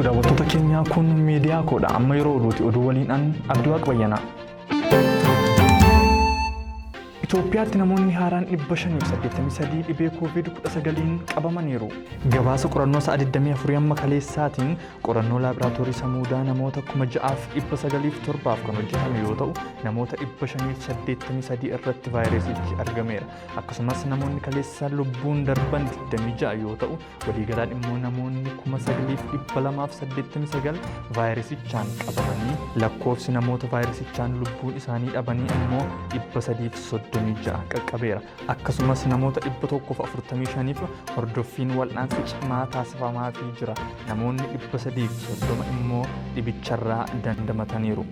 Jirtu daawwattoota keenyaa, kun miidiyaa koodha. Amma yeroo oduuti. Oduu waliin an Abdiwaaq Bayyanaa. Itoophiyaatti namoonni haaraan 583 dhibee Covid-19 qabamaniiru. Gabaasa qorannoo sa'a 24 amma kaleessaatiin qorannoo laaboraatoorii samuudaa namoota 6,907 kan hojjetame yoo ta'u, namoota 583 irratti vaayirasichi argameera. Akkasumas namoonni kaleessa lubbuun darban 26 yoo ta'u, waliigalaan immoo namoonni 9,289 vaayirasichaan qabamanii, lakkoofsi namoota vaayirasichaan lubbuun isaanii dhabanii immoo 336 qaqqabeera. Akkasumas namoota 145f hordoffiin wal'aansa cimaa taasifamaafii jira. Namoonni 330 immoo dhibicharraa dandamataniiru.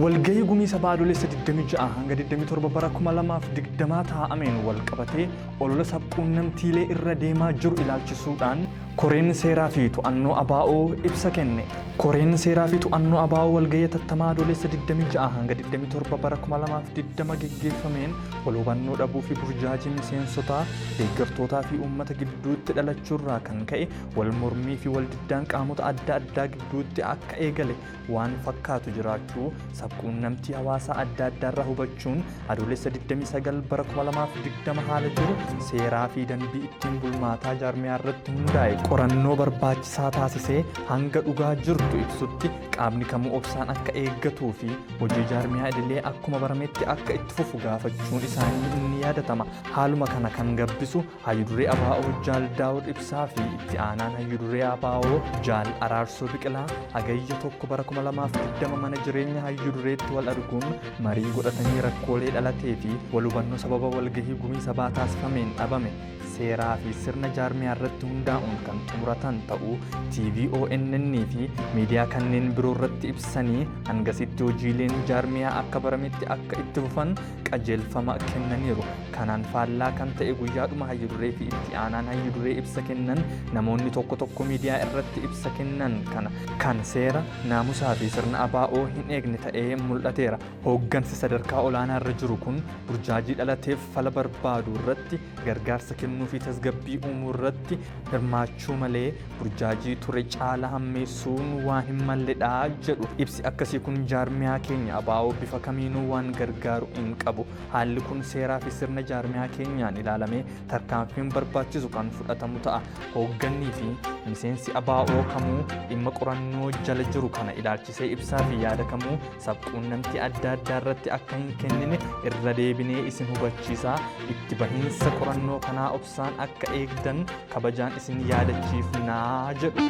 Walgahii gumii sabaa Adoolessa 26 hanga 27 bara 2020 taa'ameen wal qabatee olola sabquunnamtiilee irra deemaa jiru ilaalchisuudhaan koreen seeraa fi to'annoo ABO ibsa kenne. Koreen seeraa fi to'annoo ABO walgahii hatattamaa Adoolessa 26 hanga 27 bara 2020 geggeeffameen wal hubannoo dhabuu fi burjaajii miseensotaa, deeggartootaa fi uummata gidduutti dhalachuurraa kan ka'e wal mormii fi wal diddaan qaamota adda addaa gidduutti akka eegale waan fakkaatu jiraachuu sabquunnamtii hawaasaa adda addaarraa hubachuun, Adoolessa 29 bara 2020 haala jiru seeraa fi danbii ittiin bulmaataa jaarmiyaa irratti hundaa'e qorannoo barbaachisaa taasisee hanga dhugaa jirtu ibsutti qaamni kamuu obsaan akka eeggatuu fi hojii jaarmiyaa idilee akkuma barametti akka itti fufu gaafachuun isaanii inni yaadatama. Haaluma kana kan gabbisu Hayyuduree ABO Jaal Daawud Ibsaa fi itti aanaan Hayyuduree ABO Jaal Araarsoo Biqilaa Hagayya 1 bara 2020 mana jireenya Hayyudureetti wal arguun marii godhatanii, rakkoolee dhalatee fi wal hubannoo sababa walgahii gumii sabaa taasifameen dhabame seeraa fi sirna jaarmiyaa irratti hundaa'uun kan xumuratan ta'uu TV ONN fi miidiyaa kanneen biroo irratti ibsanii, hangasitti hojiileen jaarmiyaa akka barametti akka itti fufan qajeelfama kennaniiru. Kanaan faallaa kan ta'e, guyyaadhuma hayyuduree fi itti aanaan hayyuduree ibsa kennan namoonni tokko tokko miidiyaa irratti ibsa kennan kana kan seera, naamusaa fi sirna ABO hin eegne ta'ee mul'ateera. Hooggansi sadarkaa olaanaa irra jiru kun burjaajii dhalateef fala barbaadu irratti gargaarsa kennuu fi tasgabbii uumuu irratti hirmaachuu malee burjaajii ture caala hammeessuun waan hin malledha jedhu. Ibsi akkasii kun jaarmiyaa keenya ABO bifa kamiinuu waan gargaaru hin qabu. Haalli kun seeraa fi sirna jaarmiyaa keenyaan ilaalamee tarkaanfiin barbaachisu kan fudhatamu ta'a. Hooggannii fi miseensi ABO kamuu dhimma qorannoo jala jiru kana ilaalchisee ibsaa fi yaada kamuu sabquunnamtii adda addaa irratti akka hin kennine irra deebinee isin hubachiisaa, itti bahiinsa qorannoo kanaa obsaan akka eegdan kabajaan isin yaadachiifnaa jedhu.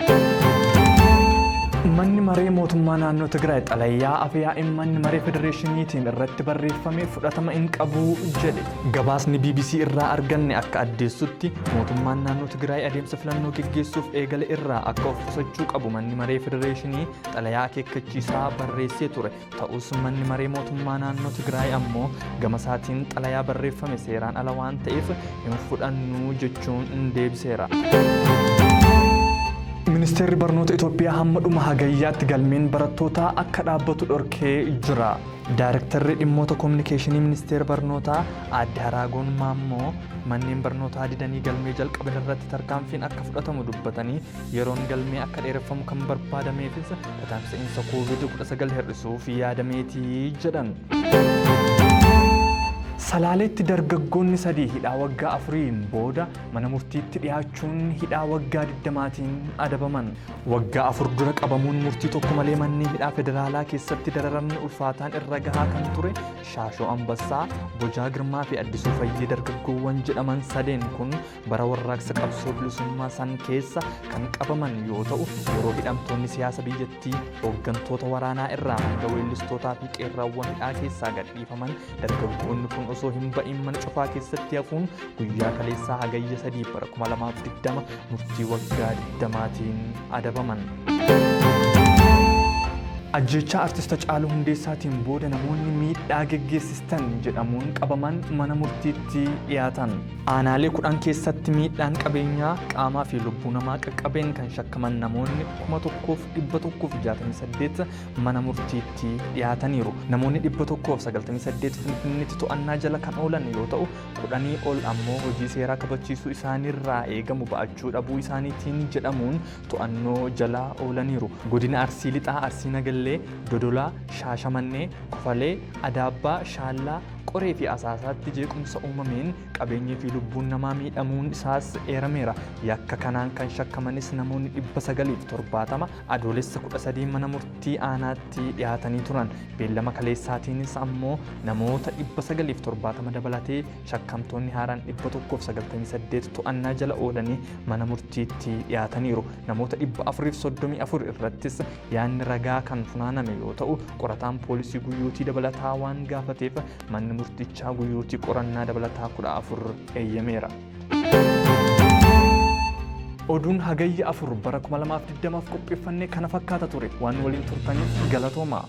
Manni maree mootummaa naannoo Tigraay xalayaa afyaa'in manni maree federeeshiniitiin irratti barreeffame fudhatama hin qabu jedhe. Gabaasni BBC irraa arganne akka addeessutti, mootummaan naannoo Tigraay adeemsa filannoo geggeessuuf eegale irraa akka of qusachuu qabu manni maree federeeshinii xalayaa akeekkachiisaa barreessee ture. Ta'us manni maree mootummaa naannoo Tigraay ammoo gama isaatiin xalayaa barreeffame seeraan ala waan ta'eef hin fudhannu jechuun deebiseera. Ministeerri Barnoota Itoophiyaa hamma dhuma Hagayyaatti galmeen barattootaa akka dhaabbatu dhorkee jira. Daarektarri dhimmoota kominikeeshinii Ministeera Barnootaa Aadde Haraagoon Maammoo manneen barnootaa didanii galmee jalqaban irratti tarkaanfiin akka fudhatamu dubbatanii, yeroon galmee akka dheereffamu kan barbaadameefis tatamsa'iinsa Covid-19 hir'isuuf yaadameeti jedhan. Salaaleetti dargaggoonni sadii hidhaa waggaa afuriin booda mana murtiitti dhiyaachuun hidhaa waggaa 20tiin adabaman. Waggaa 4 dura qabamuun murtii tokko malee manneen hidhaa federaalaa keessatti dararamni ulfaataan irra gahaa kan ture Shaashoo Ambassaa, Bojaa Girmaa fi Addisuu Fayyee dargaggoowwan jedhaman sadeen kun bara warraaqsa qabsoo bilisummaa san keessa kan qabaman yoo ta'u, yeroo hidhamtoonni siyaasa biyyattii hooggantoota waraanaa irraa hanga weellistootaa fi qeerraawwan hidhaa keessaa gadhiifaman, dargaggoonni kun osoo hin ba'iin mana cufaa keessatti hafuun guyyaa kaleessaa Hagayya 3 bara 2020 murtii waggaa 20tiin adabaman. Ajjeechaa Artist Hacaaluu Hundeessaatiin booda namoonni miidhaa geggeessistan jedhamuun qabaman mana murtiitti dhiyaatan. Aanaalee 10 keessatti miidhaan qabeenyaa, qaamaa fi lubbuu namaa qaqqabeen kan shakkaman namoonni 1168 mana murtiitti dhiyaataniiru. Namoonni 198 Finfinneetti to'annaa jala kan oolan yoo ta'u, 10 ol ammoo hojii seeraa kabachiisuu isaaniirraa eegamu ba'achuu dhabuu isaaniitiin jedhamuun to'annoo jala oolaniiru. Godina Arsii Lixaa, Arsii Nagallee, Dodolaa, Shaashamannee, Kofalee, Adaabbaa, Shaallaa, Qoree fi Asaasaatti jeequmsa uumameen qabeenyii fi lubbuun namaa miidhamuun isaas eerameera. Yakka kanaan kan shakkamanis namoonni 970 Adoolessa 13 mana murtii aanaatti dhiyaatanii turan. Beellama kaleessaatiinis ammoo namoota 970 dabalatee shakkamtoonni haaraan 198 to'annaa jala oolanii mana murtiitti dhiyaataniiru. Namoota 434 irrattis yaadni ragaa kan funaaname yoo ta'u, qorataan poolisii guyyootii dabalataa waan gaafateef manni murtichaa guyyootii qorannaa dabalataa 14 eeyyameera. Oduun Hagayya 4 bara 2020f qopheeffanne kana fakkaata ture. Waan waliin turtaniif galatoomaa.